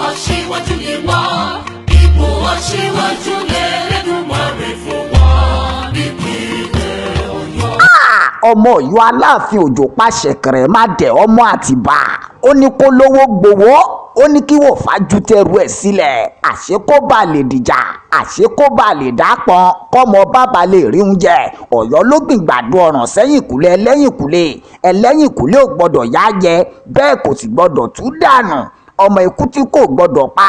Aṣíwájú ni wá. Ipò aṣíwájú lẹ́lẹ́dùmarè fún wa nípínlẹ̀ Ọ̀yọ́. Ọmọ Ọ̀yọ́ Aláàfin Òjó pàṣẹ kẹrẹ má dẹ ọmọ Àtìbà. Ó ní kó lówó gbowó, ó ní kí wọ́fà ju tẹrù ẹ̀ sílẹ̀, àṣé kó bá lè dìjà, àṣé kó bá lè dápọn, kọ́mọ bàbá lè rí oúnjẹ. Ọ̀yọ́ ló gbìn gbàdo ọ̀ràn sẹ́yìnkùlé ẹlẹ́yìnkùlé, ẹlẹ́yìnkùlé ò gbọ́dọ̀ yá jẹ, bẹ́ẹ̀ kò sì gbọ́dọ̀ tú dànù. Ọmọ ikú tí kò gbọ́dọ̀ pa,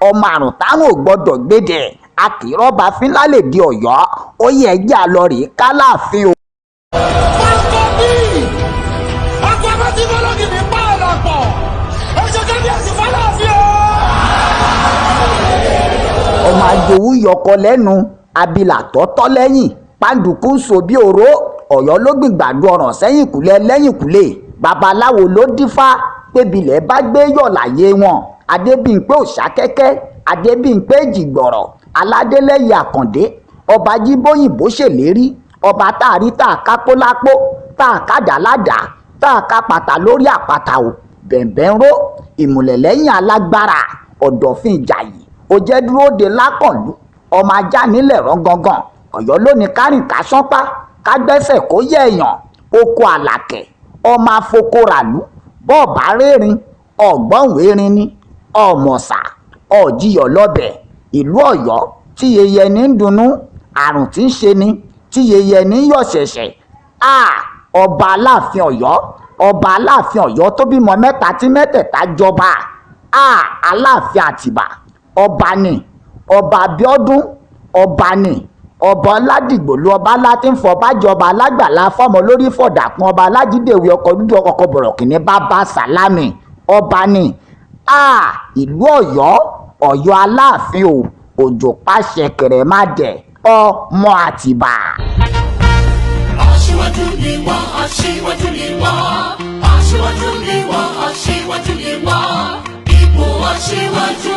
ọmọ àrùn táwọn ò gbọ́dọ̀ gbédè, a kì í rọ́bà fínlá lè di Ọ̀yọ́. Ó yẹ ẹjẹ́ àlọ́ rèé kálàáfin o. Ọmọ àjòwú yọkọ lẹ́nu, abilà tọ́tọ́ lẹ́yìn, pàǹdùkú ń so bí oró. Ọ̀yọ́ ló gbìn gbàdo ọ̀ràn sẹ́yìnkùlé ẹlẹ́yìnkùlé, babaláwo ló dífá pébilẹ̀ bá gbé yọ̀ láyé wọn. Adébímpé òṣàkẹ́kẹ́, Adébímpé jìgbọ̀rọ̀, Aládélẹ́yẹ Àkàndé, ọba jíbóyìnbó ṣèlérí, ọba tá a rí tá a kápó lápó, tá a kádàá ládàá, tá a ká pàtà lórí àpáta o. Bẹ̀m̀bẹ̀ ń ró ìmùlẹ̀lẹ́yìn alágbára, ọ̀dọ̀fin ìjàyè, ó jẹ́ dúró de lákànlú, ọmọ ajá nílẹ̀ rán gangan. Ọ̀yọ́ ló ní kárìn ká sánpá, ká gbẹ́sẹ̀ kó yẹ èèyàn, oko àlàkẹ́, ọmọ afokoràlú, bọ́ọ̀bá rérin, ọ̀gbọ́n erin ni, ọ̀mọ̀sà, ọ̀jìyọ̀ lọ́bẹ̀. Ìlú Ọ̀yọ́ tí yẹyẹ ní ń dunnú, àrùn tí ń ṣe ni, tí yẹyẹ ní ń yọ̀ ṣẹ̀ṣẹ̀. Ọba Aláàfin Ọ̀yọ́, ọba Aláàfin Ọ̀yọ́ tó bímọ mẹ́ta tí mẹ́tẹ̀ẹ̀ta jọba. Aláàfin Àtìbà, ọba ni, ọba Abíọ́dún, ọba ni, ọba Ọládìgbòlú, ọba láti ń fọba jọba, alágbàlá fọmọ lórí fọdàkùn, ọba alájídéwì ọkọ dúdú ọkọ bọ̀rọ̀kìnní bàbá Sàlámì, ọba ni. Ìlú Ọ̀yọ́, Ọ̀yọ́ Aláàfin o, Òjó pàṣẹ kẹrẹ má dẹ ọmọ Àtìbà. Aṣíwájú ni wá, aṣíwájú ni wá, aṣíwájú ni wá, aṣíwájú ni wá. Ipò aṣíwájú.